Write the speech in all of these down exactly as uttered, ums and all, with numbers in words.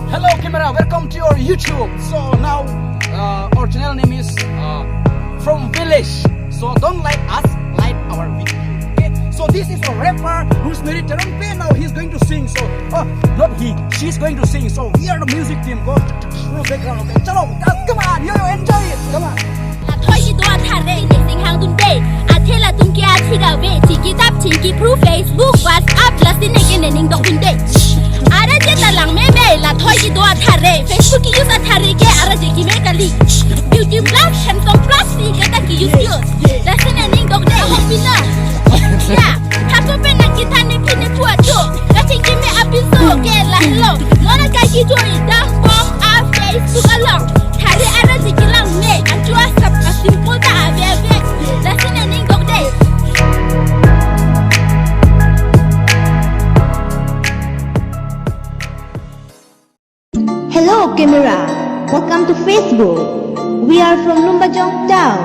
Hello camera, welcome to your YouTube. So now uh, our channel name is uh, From Village. So don't like us, like our video. Okay? So this is a rapper who's married Teron Pei. Now he's going to sing. So uh, not he, she's going to sing. So we are the music team. Go to the background. Okay? Chalo, guys, come on, yo, yo, enjoy it. Come on. Lathoi kedo athare, ne sing hang dunde. Athe latum ke athi gave, chingki tap chingki pru Facebook, WhatsApp, lasi ne ke ne ning dok dunde. Ara je ta lang meme, lathoi kedo athare, Facebook ke use athare ke, ara je keme kali. Beauty plus, handsome plus, si ke ta ke use use. Lasi ne ning dok de, ahok pina. Ya, hako pen nangkethan ne pine puato. Kachingki me apin so ke lahelo. Mona kaiki join dam bom a Facebook along. Thare ara je kelang me, achu asap asimple ta ave ave. Lasi ne ning dok de. Hello camera, welcome to Facebook. We are from Lumbajong town.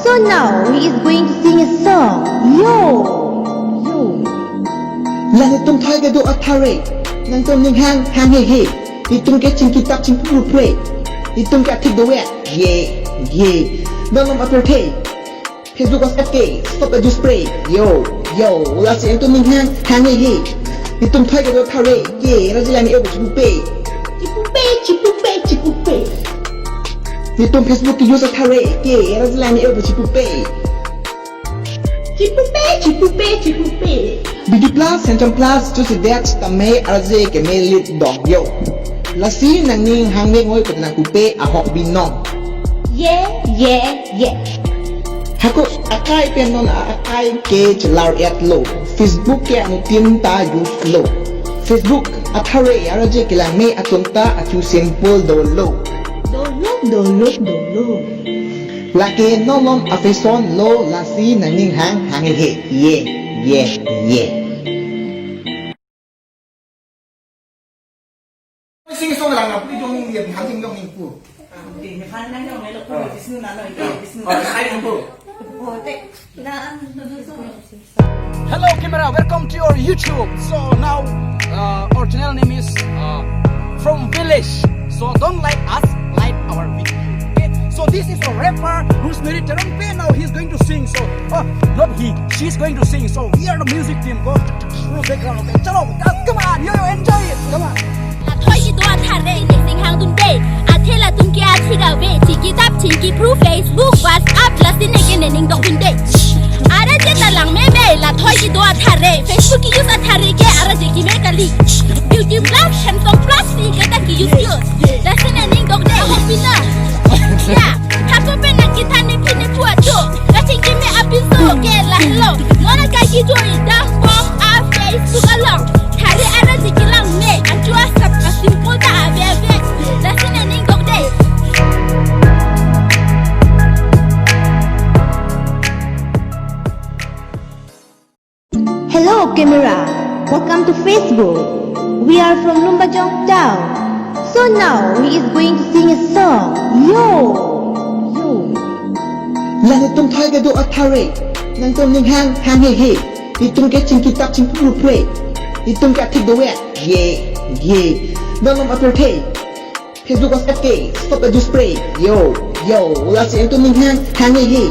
So now he is going to sing a song. Yo, yo. La netum thoi kedo athare, nangtum ning hang hang he he. Itum ke chingki tap chingki pru pre. Itum ke athik do we. Ye, ye. Nonnom apirthe. Facebook, WhatsApp ke stop a juice spray. Yo, yo, lasi netum ning hang hang he he. Itum thoi kedo athare ke, ara je lang me ebo chipupe. Chipupe, chipupe, chipupe. Itum Facebook ke use athare ke, ara je lang me ebo chipupe. Chipupe, chipupe, chipupe. Beauty plus, handsome plus, chusi det tame ara je keme lit dong yo. Lasi nangning hang me ngoi pet nangpupe ahok binong. Ye, ye, ye. Hako akai pen non a- akai ke chelar et lo. Facebook ke anuttin ta use lo. Facebook athare ara je kelang me atum ta achu simple dolo. Dolo, dolo, dolo. Lake nonnom afashion lo, lasi nangning hang hang he. Ye, ye, ye. Sing song lang na pudi dong ye hal ding dong ning pu. Di ne phan nang dong melo ko Vishnu nano ike Vishnu. Oh, hai ning pu. Bote na an. Hello camera, welcome to your YouTube. So now uh, our channel name is uh, From Village. So don't like us, like our video. Okay? So this is a rapper who's married Teron Pei. Now he's going to sing. So uh, not he, she's going to sing. So we are the music team. Go to the background. Okay? Chalo, guys, come on, yo, yo, enjoy it. Come on. Lathoi kedo athare, ne sing hang dunde. Athe latum ke athi gave, chingki tap chingki pru Facebook, WhatsApp, lasi ne ke ne ning dok dunde. Ara je ta lang meme, lathoi kedo athare, Facebook ke use athare ke, ara je keme kali. Beauty plus, handsome plus, si ke ta ke use use. Lasi ne ning dok de, ahok pina. Ya, hako pen nangkethan ne pine puato. Kachingki me apin so ke lahelo. Mona kaiki join dam bom a Facebook along. Thare ara je kelang me, achu asap asimple ta ave ave. Lasi ne ning dok de. Hello camera, welcome to Facebook. We are from Lumbajong town. So now he is going to sing a song. Yo, yo. La netum thoi kedo athare, nangtum ning hang hang he he. Itum ke chingki tap chingki pru pre. Itum ke athik do we. Ye, ye. Nonnom apirthe. Facebook, WhatsApp ke stop a juice spray. Yo, yo, lasi netum ning hang hang he he.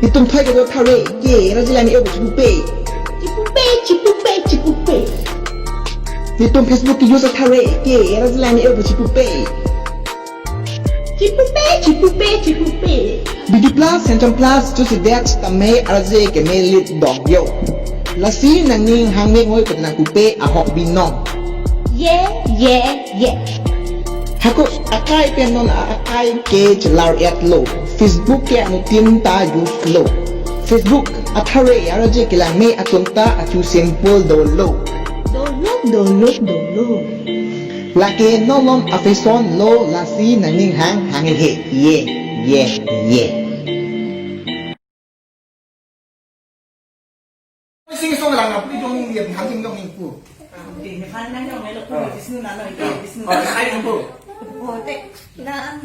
Itum thoi kedo athare ke, ara je lang me ebo chipupe. Chipupe, chipupe, chipupe. Itum Facebook ke use athare ke, ara je lang me ebo chipupe. Chipupe, chipupe, chipupe. Beauty plus, handsome plus, chusi det tame ara je keme lit dong yo. Lasi nangning hang me ngoi pet nangpupe ahok binong. Ye, ye, ye. Hako akai pen non a- akai ke chelar et lo. Facebook ke anuttin ta use lo. Facebook athare ara je kelang me atum ta achu simple dolo. Dolo, dolo, dolo. Lake nonnom afashion lo, lasi nangning hang hang he. Ye, ye, ye. Sing song lang na pudi dong ye hal ding dong ning pu. Di ne phan nang dong melo ko Vishnu nano ike Vishnu. Oh, hai ning pu. Bote na an.